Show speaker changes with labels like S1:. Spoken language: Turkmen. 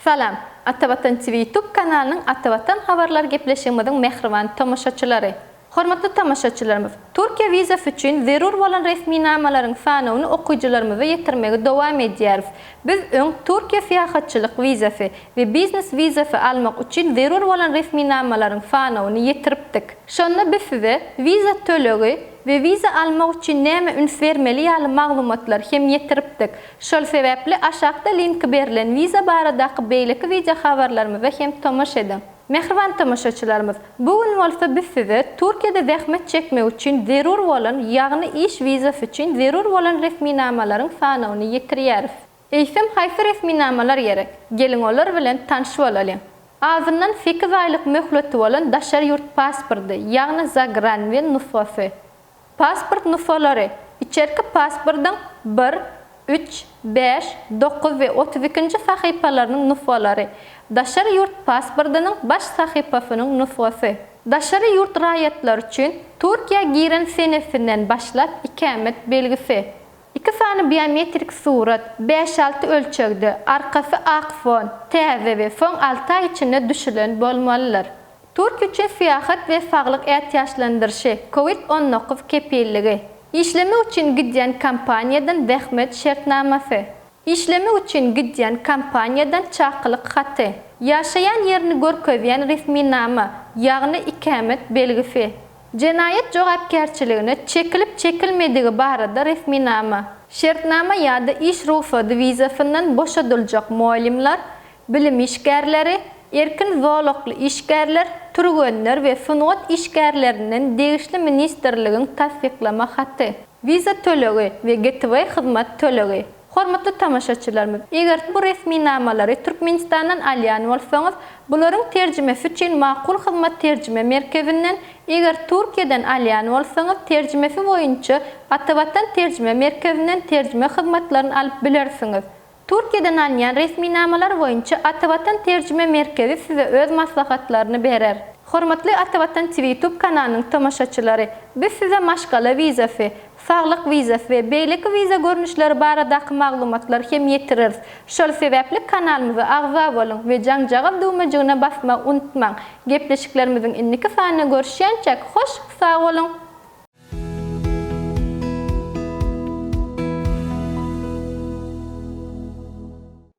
S1: Salam, Atavatan TV YouTube kanalynyň Atavatan habarlar gepleşigimiziň mähriban tomaşaçylary! Hormatly tomaşaçylarymyz, Türkiýe wizasy üçin zerur bolan resminamalaryň sanawyny okyjylarymyza ýetirmegi dowam edýäris. Biz öň Türkiýe syýahatçylyk wizasy we biznes wizasy almak üçin zerur bolan resminamalaryň sanawyny ýetiripdik. Şonda biz size wiza tölegi we wiza almak üçin nämä üns bermeli ýaly maglumatlary hem ýetiripdik. Şol sebäpli aşakda linki berlen wiza baradaky beýleki wideo habarlarymyza hem tomaş ediň. Mähriban tomaşaçylarymyz, bu gün bolsa biz size Türkiýede zähmet çekmek üçin zerur bolan, ýagny iş wizasy üçin zerur bolan resminamalaryň sanawyny ýetirýäris. Eýsem haýsy resminamalar gerek? Geliň olar bilen tanyş bolalyň. Azyndan sekiz aýlyk möhleti bolan daşary ýurt pasporty, ýagny zagran we nusgasy. Pasport nusgalary, içerki pasportyň bir, üç, bäş, dokuz we 32-nji sahypalarynyň nusgalary, daşary ýurt pasportynyň baş sahypasynyň nusgasy. Daşary ýurt raýatlary üçin Türkiýä giren senesinden başlap ikämet belgisi. Iki sany biometrik surat, bäş-alty ölçegde, arkasy ak fon, täze we soň alty aý içinde düşülen bolmalydyr. Türkiýe üçin syýahat we saglyk ätiýaçlandyryşy, Covid 19 kepilligi. Işlemek üçin gidýän kompaniýadan zähmet şertnamasy. Işlemek üçin gidýän kompaniýadan çakylyk haty. Ýaşaýan ýerini görkezýän resminama, ýagny ikämet belgisi. Jenaýat jogapkärçiligine çekilip-çekilmedigi barada resminama. Şertnama ýa-da iş rugsady wizasyndan boşadyljak mugallymlar, bilim işgärleri, erkin zolakly işgärler, türgenler we sungat işgärlerinden degişli ministrligiň tassyklama haty. Wiza tölegi we Gateway hyzmat tölegi. Hormatly tomaşaçylarymyz, eger bu resminamalary Türkmenistandan alýan bolsaňyz, bularyň terjimesi üçin Makul Hyzmat terjime merkezinden, eger Türkiýeden alýan bolsaňyz, terjimesi boýunça Atavatan terjime merkezinden terjime hyzmatlaryny alyp bilersiňiz. Türkiýeden alynýan resminamalar boýunça Atavatan terjime merkezi size öz maslahatlaryny berer. Hormatly Atavatan TV YouTube kanalynyň tomaşaçylary, biz size maşgala wizasy, saglyk wizasy we beýleki wiza görnüşleri baradaky maglumatlary hem ýetireris. Şol sebäpli kanalymyza agza boluň we jaňjagaz düwmejigine basmagy unutmaň. Gepleşiklerimiziň indiki sanynda görüşýänçäk hoş sag boluň!